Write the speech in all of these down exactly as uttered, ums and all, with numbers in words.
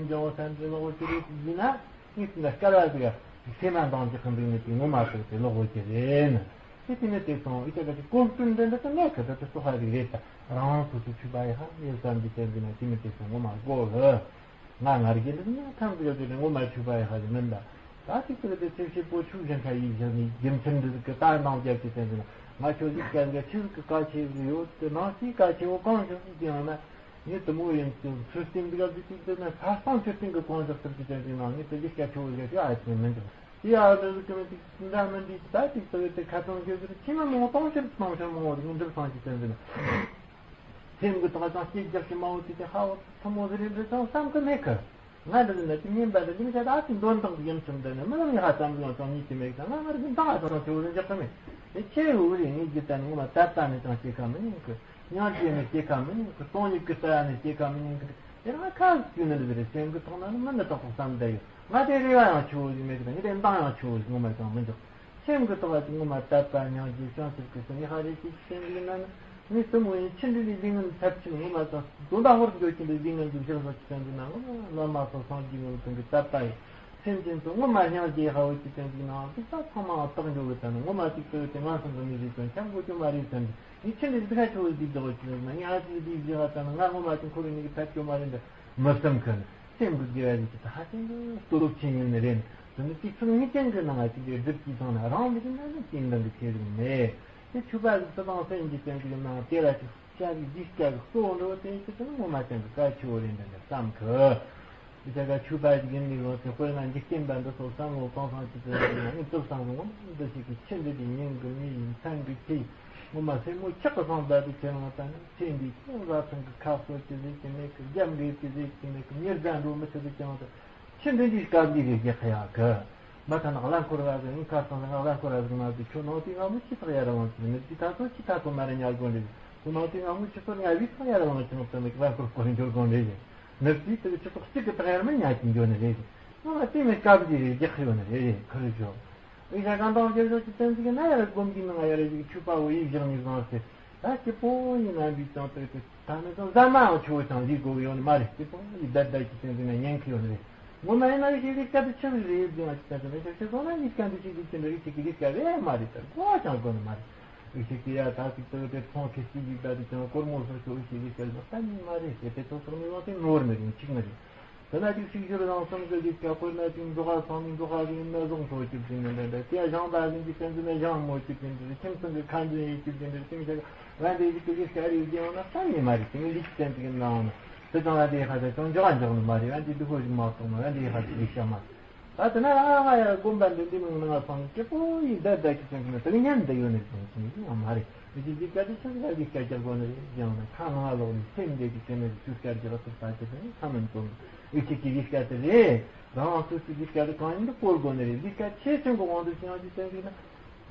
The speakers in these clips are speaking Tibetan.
ལྗང་བ་སེམས་ཀྱི་ལོག་གི་རེད་ཟེར་ན། ངས་དེ་ན་སྐལ་བ་ཟིག་སེམས་མ་འདང་རྒྱག་གི་འདུག་ནི་དེ་ངོ་མ་ཤེས་ཏེ་ལོག་གི་རེད་ན། དེ་དེ་ནས་དེ་སོང་ཨི་ཅག་ག་ཅིག་གོམས་སྲོལ་འདི་འདི་ད་ངས་གི་ད་དེ་སོ་ཧ་ཟིག་རེད་ད། རང་སོ་སོ་ཆུ་བ་ཡི་ཧ་ཡོད་ཙམ་གྱི་དོན་གྱི་ན་དེ་ནས་དེ་སོང་ངོ་མ་གོ་གི། ང་ང་རྒྱལ་འདི་ན་ཐམས་ཅད་ཀྱི་ངོ་མ་ཆུ་བ་ཡི་ཧ་ཟིག་མིན་ད། ད་ཅིག་ཏུ་དེ་ཚེ་ཕྱི་པོ་ཆུ་བཞིན་ཁ་ཡིག་བཞག་ནས་རྒྱུ་མཚན་འདི་ཟིག་གི་ད་འདང་རྒྱབ་ཀྱི་དོན་གྱི་ན་ང་ཁྱོད་ཟིག་སྐད་གི་ཆུ་ཟིག་གི་གལ་ཆེ་ཟིག་ཡོད་དེ་ནང་ཆེས་གལ་ཆེ་བོ་གང་བྱུང་ཟིག་ཡང་ན། ངས་དུ་མོ་ཡིན་ཙང་ཚུལ་བསྟན་འདི་ག་ཟིག་ཅིག་འདི་ནི་ས་སྟེང་ཆུ་སྟེང་གི་གང་ཟག་ཐུབ་ཀྱི་དོན་གྱི་ནང་ངས་དེ་ལས་སྐད་ཆེ་བོ་ཟིག་ཨ་ཅེ་མིན་ཀྱང་དེ་ཡང་འདི་ཟིག་གི་མི་ཅིག་འདྲ་མི་འདྲ་ད་ཅིག་ཏུ་དེ་ཁ་ཏོན་རྒྱུ་ཟིག་ཆེ་མ་མང་སྟོང་ཕྱིར་སྟོང་ཕྱིར་མང་བོ་ཟིག་འགྲུབ་སོང་ཅིག་དོན་གྱི་ནི། སེམས་ཀྱི་ཐོག་ཀྱང་སྐྱེ་རྒྱག་གི་མ་འོ་དེ་དེ་ཧ་བོ་ཐུ་མོ་ཟིག་རེད་འདྲ་ཅང་བསམ་གི་མེད་གི། ང་འདི་ནི་དེ་ཉིན་པ་འདི་ཉིན་ཆད་ཨ་ཅེ་འདོན་སྟངས་ཡིན་ཙང་འདི་ནི་མི་ལ་ངས་ཧ་ཙམ་ཡང་ཅང་ཉིད་ཀྱི་མེད་ཀྱང་ང་ང་རྒྱུ་འདང་ཨ་ཙམ་ཆེ་བོ་ཟིག་འཇོག་གི་མེད། དེ་ཆེ་བོ་རེད། ངས་རྒྱུ་ད་ནི་ངོ་མ་ད་ལྟ་ནས་ཀྱང་སྐྱེ་ཁ་མི་ཉན་གི། སྙིང་རྗེ་ནས་སྐྱེ་ཁ་མི་ཉན་གི། སྟོང་ཉིད་ཀྱི་ལྟ་བ་ནས་སྐྱེ་ཁ་མི་ཉན་གི། དེ་རང་ཁ་བསྐྱུར་ནི་རེད། སེམས་ཀྱི་ཐོག་ན་ནི་མི་ནི་དྲག་པོ་བསམ་བསྡད་ཡོད། ང་དེ་རེ་བ་ཡང་ཆེ་བོ་ཞིག་མེད་གི། ངས་དེ་འདང་ཡང་ཆེ་བོ་ཞིག་ངོ་མ་ཅང་མི་འཇོག་སེམས་ཀྱི་ཐོག་ལ་ཅིག་ངོ་མ་དད་པ་སྙིང་རྗེ་བྱང་ཆུབ་ཀྱི་སེམས་ངས་ཧ་རེ་ཅིག་སེམས་ཀྱི་ནང་ནས་ངས་དུ་མོ་ཡིན་ཕྱི་འབྲེལ་ལས་ལས་ངན་ཚབས་ཆེན་ངོ་མ་ཅང་དོན་དག་ཧོར་འགྱོ་གི་འདུག་ལས་ངན་འདུག་ཕྱིར་སོང་ཅིག་སེམས་ཀྱི་ནང་ངོ་མ་བླ་མ་སོགས་སངས་རྒྱས་ངོ་མ་ཀུན་གྱི་དད་པ་ཡིན། སེམས་ཅན་ཚོ་ངོ་མ་སྙིང་རྗེ་ཧ་བོ་ཅིག་སེམས་ཀྱི་ནང་དེ་ལྟ་ཚང་མ་རྟག་འགྱོ་གི་ད་ནི་ངོ་མ་ཅིག་ཏུ་དེ་ང་སོང་གི་མི་རིགས་དོན་ཆང་གོ་ཅོ་མ་རེད་ཟེར་ནས་ངས་ཕྱི་འབྲེལ་སྡུག་ཁ་ཆེ་བོ་སྡིག་རྫོགས་ཅིག་ན་ངས་ཨ་ཅིག་སྡིག་བཞི་བ་ད་ནི་ང་ངོ་མ་ཅིག་ཁོ་རེ་ནི་གི་ཐད་ཅོ་མ་རེད་འདི་མི་བསམ་གི་ནི། སེམས་ཀྱི་དགེ་བ་ཞིག་ད་ཧ་ཅང་གི་སྟོབས་ཆེན་ཡིན་ནི་རེད། དེ་ནི་དུས་ཚོད་ངེས་ཅན་གྱི་ནང་ང་ཅིག་གི་སྒྲུབ་ཀྱི་སོང་ན་རང་མི་ཤེས་ན་ནི་ཅིག་འདང་གི་ཆེ་ཟིག་མེད། དེ་ཆུ་བ་ཟིག་སུ་དང་སེམས་ཀྱི་སྟེང་གི་ནང་དེ་ལ་ཅིག་བྱ་བའི་གཞི་རྩ་གི་གཙོ་བོ་འགྲོ་བ་དེ་ཡིན་ཚེ་དེ་ནི་ངོ་མ་ཅན་གྱི་གལ་ཆེ་བོ་རེད་འདྲ་འདྲ་བསམ་གི། དེ་ཆ་ག་ཆུ་བ་ཞིག་ཡིན་ནི་རུང་དེ་དཔེར་ན་འཇིག་རྟེན་པ་འདི་ཚོ་བསམ་བློ་གཏོང་སང་ཅིག་དེ་ནི་ངས་ཚུར་བསམ་བློ་ངོ་མ་འདི་ཞིག་གི་ཆུ་འདི་དེ་ཉིན་གི་མི་ཡིན་མཚན་གི་ཆེ་ངོ་མ་སེན་མོ་ཆག་གི་སོང་ད་དེ་ཆེ་ངོ་ད་ནི་ཚེ་འདི་ཁྱོད་བཟའ་ཚང་གི་ཁ་གསོ་ཅི་ཟིག་ཅི་མེད་གི། རྒྱབ་འདྲེ་ཅི་ཟིག་ཅི་མེད་གི། མྱི་དགའ་འགྲོ་མི་ཆོག་དེ་ཆེ་ངོ་ད། ཁྱི་འདི་འདྲའི་སྐབས་འདི་རེ་རྒྱག་ཡག་གི། མ་ཐ་ན་རླངས་འཁོར་བ་ཟིག་ངའི་ཁར་སོང་ཟིག་རླངས་འཁོར་བ་ཟིག་མ་ཟིག་ཁྱོད་ནང་དུས་སྔ་མོ་ཅི་ཐག་ཡར་ལངས་ཀྱི་ནི་དེ་ད་ཚོ་ཅི་ད་ཚོ་མ་རེ་ཉར་དགོས་འདྲ་ཟིག་ཁོ་ནང་དུས་སྔ་མོ་ཆུ་ཚོད་ལྔ་བའི་ཐག་ཡར་ལངས་ཀྱི་ནོ་ཙམ་ཟིག་རླངས་འཁོར་སྐོར་འགྱོ་དགོས་འདྲ་ཟིག་ནི་དེ་དུ་ཆུ་ཚོད་གཅིག་གི་ཐག་ཡར་མི་ཉར་གྱི་འགྱོ་ནི་རེད་ཟིག་ང་ལ་དེ་མོ་སྐབས་འདི་རེ་རྒྱག་ཡོད་ནི་རེད་ཟིག་ཁུར་ཞོག་ཨི་ཤ་གང་དང་རྒྱབ་ཞོག་ཅི་བསྟན་ཟིག་ན་ཡར་སྒོམ་གྱི་ནང་ཡར་ཟིག་ཆུ་པ་བོ་ཡིབ་བཞག་ནི་བཟང་སྟེ། ད་སྐྱིད་པོ་ཡིན་ན་འདི་ཙང་སྟེ་ད་ནི་ཙང་ཟ་མའང་ཆུ་བོ་ཙང་ལུས་དགོས་ཡོད་ནི་མ་རེད། སྐྱིད་པོ་ཡིན་བསྡད་བསྡད་ཀྱི་སེམས་ཀྱི་ནང་ཉན་གྱི་ཡོད་ནི་རེད། ངོ་མ་ཡིན་ན་ཡི་ཤེས་ཀྱི་སྐད་དུ་ཆུ་བོ་རེད་ཟེར་བ་ཅིག་ད་ཙམ་ཡི་ཤེས་ཀྱི་སོང་ན་ཡི་སྐད་འདི་ཅིག་འདི་ཅི་འདྲ་ཡི་ཤེས་ཀྱི་ཡི་སྐད་རེད་མ་རེད། ད་གོ་ཅང་གོ་ནི་མ་རེད། ཡི་ཤེས་ཀྱི་ཡ་ད་ཅིག་ཏུ་དེ་ཚོང་ཁེ་ཅིག་ཡིག་ད་དེ་ཀྱང་སྒོར་མོ་སོགས་ཀྱི་ཡི་ཤེས་ཀྱི་སྐད་ལ་གཏན་ནི་མ་རེད་ཟེར་དེ་ཚོ་སོགས་ནི་ཡོང་དེ་ནོར་ནི་རེད་འཆིག་ནི་རེད། དེ་ན་ཅིག་ཚིག་སྦྱོར་རང་གསུམ་གྱི་ཡིག་ཀ་དཔེར་ན་ཅིག་འབྲོག་པ་ཚང་མས་འབྲོག་པ་ཟིག་ན་བཟུང་ཐོ་བཅུག་ཟིན་ནི་འདྲ་འདྲ། དེ་ཡང་ཞང་པ་ཟིག་གི་སྟེང་དུ་ན་ཞང་མོ་བཅུག་ཟིན་འདྲ། ཁྱིམ་ཚང་གི་ཁ་འཛིན་ཡིག་བཅུག་ཟིན་འདྲ། ཁྱིམ་ཚང་གི་བན་དེ་ཡིག་གི་ཡིག་ཀ་རེ་ཟིན་ཡང་ན་གཏན་ནས་མ་རེད། དེ་ནི་ལིག་སྟེང་དུ་གི་ནང་ན་དེ་དང་ལ་དེ་ཁ་ད་ཅང་འཇོག་འཇོག་ནི་མ་རེད། བན་དེ་སྡུག་པོ་ཞིག་མ་གཏོགས་ན་བན་དེ་ཁ་ད་ལིག་ཤ་མ་རེད། ད་དེ་ན་རང་ང་ཡ་དགོན་པ་འདི་འདི་མིན་ང་སང་སྐྱིད་པོ་ཡིན་བསྡད་བསྡད་ཀྱི་སེམས་ཀྱི་ནང་དེ་གི་ཉན་བསྡད་ཡོད་ནི་ཟིན་ཡང་མ་རེད། མི་གཅིག་གིས་སྐད་ཆ་ཆུང་ཆུང་གིས་སྐད་རྒྱག་དགོས་ནི་རེད། ཡང་ན་ཁ་ནང་ལོག་ནས་སེམས་འདྲེས་ཀྱི་སེམས་ནས་ཆུ་སྐད་རྒྱག་ཐུབ་ས་ཅི་ཟིན་ཁ་མིན་དོན་ཨི་ཆི་ཀི་ལི་སྐད་དེ་རེད། རང་སོ་སོའི་ལི་སྐད་དེ་གང་ཡིན་དུ་བཀོལ་དགོས་ནི་རེད། ལི་སྐད་ཆེ་ཆུང་གི་དབང་དུ་བྱས་ཡོང་རྒྱུ་བསྟན་གྱི་ན།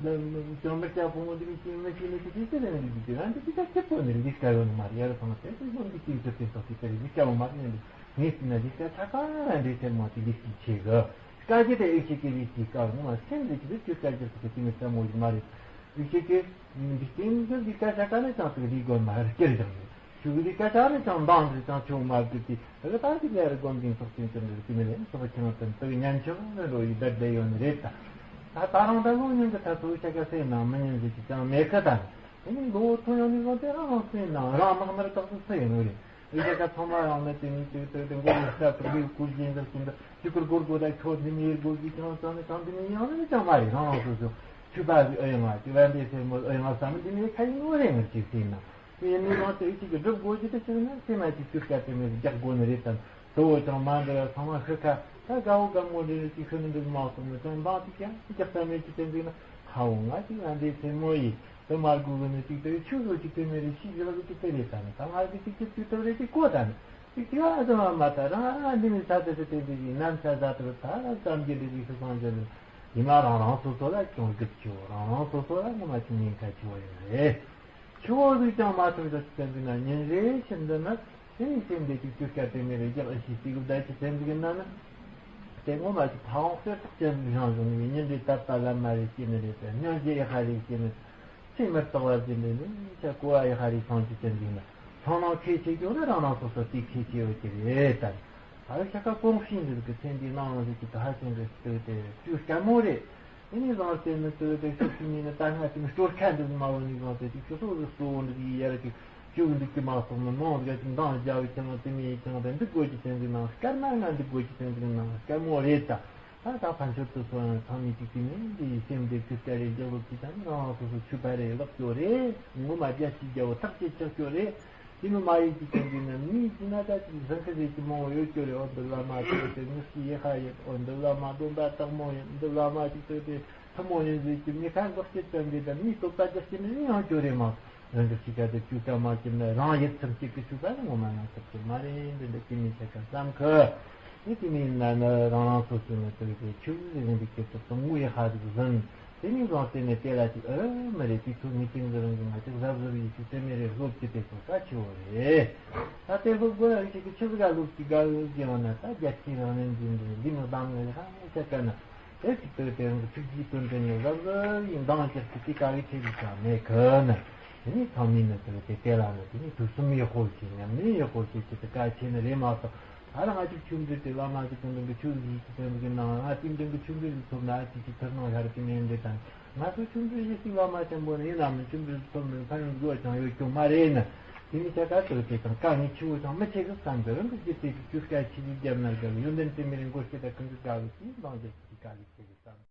ཅང་མི་སྐྱ་ཕོ་མོ་འདི་མི་ཤེས་མི་ཤེས་མི་ཤེས་དེ་ཚེ་རིང་རིག་རྒྱུ་རང་འདི་ལི་སྐད་ཆེ་པོ་ནི་རེད། ལི་སྐད་ཡོད་ནི་མ་རེད། ཡ་ར་ཚང་མ་དེ་ཚོ་ཡོང་གི་ཅིག་ཚོད་དེ་སོགས་ཀྱི་དེ་རེད། ལི་སྐད་འོ་མ་རེད། ངས་བལྟས་ན་ལི་སྐད་ཆ་ག་རང་འདྲེས་ཐེར་མོ་དེ་ལི་སྐད་ཆེ་གི། སྐད་ཆ་དེ་ཨི་ཆི་ཀི་ལི་སྐད་ཀ་ངོ་མ་སེམས་ལ་ཅི་ཟིག་ཅུ་སྐད་ཆ་ཟིག་གི་མི་ཚ་མོ་ཞིག་མ་རེད། ཨི་ཆི་ཀི་འཇིག་རྟེན་འདི་འདི་སྐད་ཆ་ཀ་ནས་ཀྱང་ཟིག་རིག་དགོས་མ་རེད། སྐྱིད་ཀྱང་རེད། ཆུ་བོ་འདི་སྐད་ཆ་ནས་ཀྱང་འདང་ཟིག་ཀྱང་ཆུ་བོ་མ་བརྒྱུད་དེ་ད་གི་ད་ཅིག་ལས་རེ་སྒོམ་ཅིང་ཚོགས་ཅིང་ཅི་འདྲ་ཟིག་མི་ལས་ཚོགས་ཁྱེད་རང་དོན་དག་ཉན་ཆོག་ནས་འགྲོ་ཡི་བསྡད་བསྡད་ཡོད་ནི་རེད་ད། ད་ད་རང་ད་ལོ་ཉུང་གི་ད་ཚོ་ཆ་ཀ་སེ་ནང་མི་ཉན་ཟིག་ཅིག་ཀྱང་མེད་ཁ་ད་ནི། དེ་ནི་ལོ་ཐོ་ཡོང་ནི་བཟོ་དེ་རང་རང་སེ་ནང་རང་དམག་མི་ར་དག་ཏུ་སེ་ཡོད་ནི་རེད། ཨི་ཤ་ཀ་ཚང་མ་ཡང་ནི་དེ་ནི་ཅིག་ཏུ་དེ་མགོ་ལ་ཤ་དུ་ལུས་ཀུ་ཅིང་དུ་ཅིང་དུ་ཅི་ཀུར་སྒོར་སྒོ་ད་ཁྱོད་འདི་མི་ཡེ་སྒོ་གི་ཅང་ཙང་ནི་ཅང་འདི་མི་ཡང་ནི་ཅང་མ་རེད། རང་རང་སོ་སོ་ཆུ་པ་གི་ཨེ་ཡོང་བ་ཅིག་བན་དེ་སེར་མོ་ཨེ་ཡོང་བ་བསམ་འདི་མི་ཁ་ཡིན་ནོ་རེད། ངར་ཅིག་སེ་ན་དེ་ཡིན་ནི་ཡང་དེ་ཨི་ཅིག་གི་སྒྲུབ་དགོས་ཀྱི་དེ་ཅིག་ན་སེ་ན་ཅིག་ཅུ་སྐད་དེ་མི་རྒྱག་དགོས་ནི་རེད་དམ། དུ་བོ་ཅང་མ་འདི་ར་ཚང་མ་ཤི་ཁ་ད་དགའ་བོ་དགའ་མོ་འདི་རེད། ཅིག་ཤི་ནི་འདི་མ་སོང་ནི་ཅང་འདང་ཅིག་ཀྱང་ཅིག་ཀྱག་ས་མེད་ཅིག་དེ་འདི་ན་ཁ་བོ་ང་ཅིག་བན་དེ་སེར་མོ་ཡིན། དུ་མར་གུ་གུ་ནི་ཅིག་དེ་ཆུ་བོ་ཅིག་དེ་མེ་རི་ཤི་བཞི་བ་གི་ཅིག་དེ་རེད་ད་ནི་ད་ང་གི་ཅིག་ཅིག་ཅིག་དེ་རེད་ཅིག་གོ་ད་ནི་ཅིག་ཅིག་ཨ་དུ་མ་མ་ད་རང་ཨ་འདི་མི་ས་དེ་དེ་དེ་འདི་ཡིན་ནམ་ས་ས་དུ་ད་རང་ཙམ་གྱི་འདི་ཅིག་སུ་སང་ཅི་ནི་ཡིན་ན་རང་རང་སོ་སོ་ལ་གྱོང་གི་ཆུ་བོ་རང་རང་སོ་སོ་ལ་ངོ་མ་ཅིག་ཉེན་ཁ་ཆུ་བོ་ཡོད་རེད། ཆུ་བོ་ཟིག་ཀྱང་མ་ཐུབ་ཅིག་དེ་འདི་ན་ཉིན་རེ་ཕྱིན་འདི་ན་དེ་ནི་སེམས་འདི་ཅིག་ཅིག་སྐད་དེ་མེ་རི་རྒྱག་ཨ་ཤི་ཅིག་བདག་ཅིག་དེ་འདི་གི་ན་ནི་དེ་ངོ་མ་ཅིག་ཕ་ཝང་གསེར་ཐག་ཅན་ཟིག་རང་བྱུང་ནི་ཉིན་རེ་དད་པ་ལ་མ་རེ་སྐྱེ་ནི་རེད་དེ་སྙིང་རྗེ་ཡི་ཧ་རེ་སྐྱེ་ནི། ཚེ་མི་རྟག་པ་ཟིན་ནས་ནི་ཆ་གོ་བ་ཡི་ཧ་རི་སང་ཅི་ཅན་ཟིན་ན་ཚང་ནང་ཁེ་ཆེ་རྒྱུ་ནི་རང་རང་སོ་སོ་དེ་ཁེ་ཆེ་ཡོད་ཀྱི་རེད་དམ། ཨ་རི་ཤ་ཁ་གོང་ཤིང་འདི་གི་ཚན་འདི་ནང་ལ་ཟིག་གི་ད་ཧ་ཅང་གི་སྟོད་དེ་བཅུ་དཀའ་མོ་རེད། དེ་ནས་བཟང་སྟེ་ནི་སྟོད་དེ་ཤོག་ཤིང་ནི་ད་སྔ་དེ་མི་སྟོར་ཁ་འདི་མ་བོ་ནི་བཟང་སྟེ་དེ་ཤོག་སོ་གི་གཙོ་བོ་འདི་གི་ཡར་གི་བཅུ་འདི་གི་མ་སོང་ནི་ནང་གི་ཅིག་འདང་རྒྱབ་ཀྱང་དེ་མི་ཀྱང་དེ་འདི་དགོས་ཀྱི་ཚན་འདི་ནང་སྐར་མ་ང་འདི་དགོས་ཀྱི་ཚན་འདི་ནང་དཀའ་མོ་རེད་ད། ད་ད་ཕན་ཆོད་དུ་སོང་ཡང་ཚང་མས་ཅིག་གི་ནི་འདི་སེམས་འདི་ཀི་སྐད་རེ་རྒྱག་ལུགས་ཀྱི་ཙམ་རང་སོ་སོ་ཆུ་པ་རེ་ལག་སྐྱོ་རེད། ངོ་མ་རྒྱ་ཆེ་རྒྱ་བོ་ཐག་ཆད་ཆག་སྐྱོ་རེད། དེ་མི་མ་ཡིན་གྱི་ཀྱང་འདི་ནི་མིའི་ཅི་ན་ད་ཅིག་བཟང་གི་རེད་ཀྱི་མང་བོ་ཡོད་སྐྱོ་རེད། འོ་འདི་བླ་མ་ཐུག་དེ་ངུ་སི་ཡེ་ཧ་ཡེ། འོ་འདི་བླ་མ་སྡོམ་པ་དག་མོ་ཡིན། འདི་བླ་མ་ཅིག་ཐུག་དེ་ཐུ་མོ་ཡིན་ཟེར་གྱི་མི་ཁ་འགོག་བྱེད་ཙམ་གྱི་ད་མིའི་སྟོབས་པ་རྒྱག་གི་ནི་ཡང་སྐྱོ་རེད་མ། རང་གི་གཤིས་ཀ་དེ་བཅུ་ཀ་མ་བཅིམ་ན་རང་ཡིད་ཚིམ་གཅིག་གི་ཆུ་ཀ་ནི་ངོ་མ་ན་ཐུབ་ཀྱི་མ་རེད། འདི་འདྲ་ཅི་མི་ཆ་ཀ་བསམ་ཁི། དེ་དེ་མིན་ན་ནི་རང་རང་སོ་སོའི་ནི་དེ་དེ་ཆུ་ཟིག་རིང་གི་སྐྱེ་ཐུབ་དང་དངོས་ཡི་ཧ་ཟིག་ཟིན། དེ་ནི་བཟང་སྟེ་ནི་དེ་ལ་ཅིག་ཨེ་མི་རེད། དེ་ཚོ་ངེས་ཅན་གི་རང་གི་ང་ཅིག་གཟབ་གཟབ་ཡིན་ཅིག་དེ་མི་རེད། སློབ་ཀྱི་དེ་ཚོ་ས་ཆེ་བོ་རེད། ད་དེ་སློབ་དགོས་ཡང་ཅིག་གི་ཆུ་ཟིག་ག་སློབ་ཀྱི་དགའ་བོ་ཟིག་ཡང་ན་ད་རྒྱལ་སྤྱིའི་རང་ལེན་འཛིན་འདི་འདི་མི་བདམས་ངེས་ཧ་ཆ་ཀ་ན། དེ་ཅིག་ཏུ་དེ་རིང་གི་ཚིག་གི་དོན་དེ་ནི་ལབ་ལ་ཡིན་མདང་ཅིག་གི་དེ་ག་གི་ཆེ་ལུགས་ཀྱང་མེད་གི་ན། དེ་ནི་ཚང་མིན་ནི་དེ་དེ་དེ་ལ་ནི་དེ་ནི་དུས་གསུམ་ཡག་པོ་ཞིག་ཉམས་ལེན་ཡག་པོ་ཞིག་ཅིག་ཏུ་གལ་ཆེ་ནི་རེད་མ་གཏོགས། ད་རང་ང་ཅིག་ཆུང་དུས་དེ་བླ་མ་གི་དོན་དུ་གི་ཆོས་ཟིག་གི་དོན་དུ་གི་ནང་ང་དེ་དོན་གི་ཆུང་དུས་ལ་ཐོབ་ན་ཅིག་གི་ཐུར་སྣང་ཤར་གི་མེད་འདི་དང་། ང་ཚོ་ཆུང་དུས་ཡེ་སྲིད་བླ་མ་ཆེན་པོ་ནི་ཡིན་ནམ་ཆུང་དུས་ཐོབ་ནི་ཕན་ཡོན་བཟོ་ཅང་ཡོད་ཀྱང་མ་རེད་ན། དེ་ནི་ཆ་ཀ་ཏུ་དེ་དང་དཀའ་ངལ་ཆེ་བོ་ཅང་མི་ཆེ་གི་བསམ་གི་རང་གི་རྒྱུ་དེ་གི་ཆུ་སྐྱ་ཆེ་ཆེ་རྒྱབ་ན་རྒྱབ་ཡོན་ཏན་དེ་མི་རིང་མགོ་སྐྱེ་ད་གང་གི་དགའ་གི་དེ་འདང་རྒྱབ་ཀྱི་དཀའ་ལས་ཆེ་གི་བསམ།